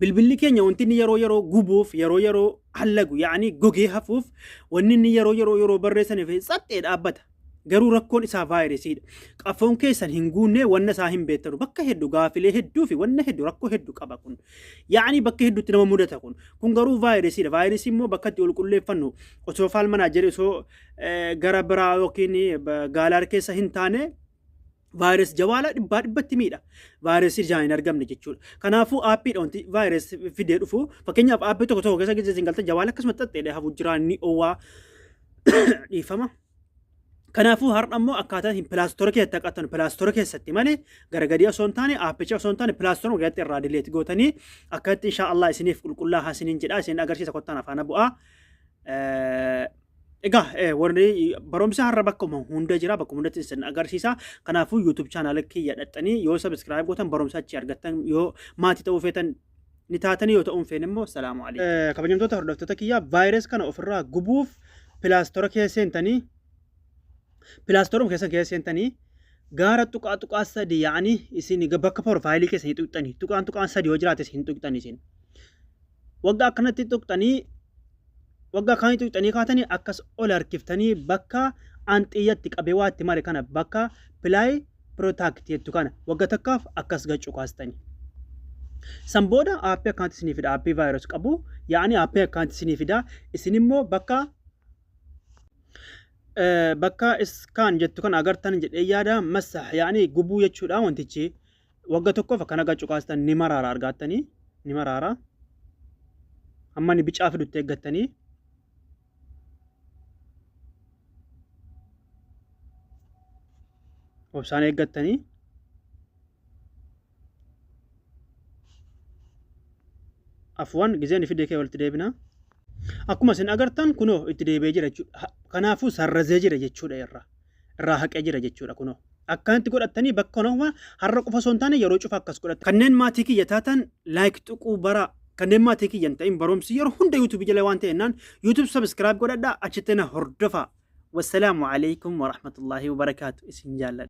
Bilbilli keenya wanti inni yeroo yeroo gubuuf yeroo yeroo hallagu yaa'anii gogee hafuuf wanni inni yeroo yeroo yeroo barreessaniif tsaxxee dhaabbata. Garuu rakkoon isaa vaayirasiidha. Qafoon keessan hin guunne wanna isaa hin beektanu. Bakka hedduu gaafilee hedduu fi wanna hedduu rakkoo hedduu qaba kun. Yaa'anii bakka hedduutti nama mudata kun. Kun garuu vaayirasiidha. Vaayirasii immoo bakka itti qulqulleeffannu osoo faal manaa jedhe osoo gara biraa yookiin gaalaar keessa hin taane Vaayirasi jawaala dhibbaa dhibbatti miidha. Vaayirasii ijaan hin argamne jechuudha. Kanaafuu aappiidha wanti vaayirasi fidee dhufu. Fakkeenyaaf aappii tokko tokko keessa gizee isin galtan jawaala akkasuma xaxxeedha hafu jira ni owwaa dhiifama. Kanaafuu har'a immoo akkaataa hin pilaastora keessatti haqattan pilaastora keessatti malee gara gadii osoo hin taane aappicha osoo hin taane pilaastora keessatti irraa dileet gootanii akkatti inshaa Allah isiniif qulqullaa isiniin jedha isin agarsiisa kottaan afaana bu'aa. Egaa warri barumsa har'a bakkuma hunda jira bakkuma hundatti isin agarsiisa. Kanaafuu YouTube channel kiyya dhaxxanii yoo subscribe gootan barumsa achi argattan yoo maatii ta'uu feetan ni taatanii yoo ta'uu hin feene immoo salaamu alaikum. Kabajamtoota hordoftoota kiyya vaayirus kana ofirraa gubuuf pilaastora keessa seentanii pilaastoruma keessan keessa seentanii gaara tuqaa tuqaa sadi yaa'anii isin bakka profaayilii keessanii tuqxanii tuqaan tuqaan sadi yoo jiraate isin tuqxanii isin. Wagga akkanatti tuqxanii wagga akkanatti tuqxanii kaatanii akkas ol harkiftanii bakka an xiyyatti qabee waa itti mare kana bakka pilaay pirootaakti jettu kana wagga takkaaf akkas gaccu kaastanii. San booda aappii akkanatti isinii fida aappii vaayirus qabu yaa'anii aappii akkanatti isinii fida isin immoo bakka bakka iskaan jettu kana agartan jedhee yaada massah yaa'anii gubuu jechuudha wantichi. Wagga tokkoof akkana gaccu kaastan ni maraara argaattanii ni maraara. Hamma inni bicaa fidutti eeggattanii. Obsaan eeggattanii. Afwan gizeen fidee kee walitti deebina. Akkuma isin agartan kunoo itti deebi'ee jira jechuudha. Kanaafuu sarrazee jira jechuudha irraa. Irraa haqee jira jechuudha kunoo. Akkanatti godhattanii bakka kanuma har'a qofa osoo hin taane yeroo cufa akkas godhattan. Kanneen maatii kiyya taatan like tuquu bara kanneen maatii kiyya hin ta'in barumsi yeroo hunda YouTube jala waan ta'ennaan YouTube subscribe godhadhaa achitti na hordofaa. Wassalaamu alaikum warahmatullaahi wabarakaatu isin jaalladha.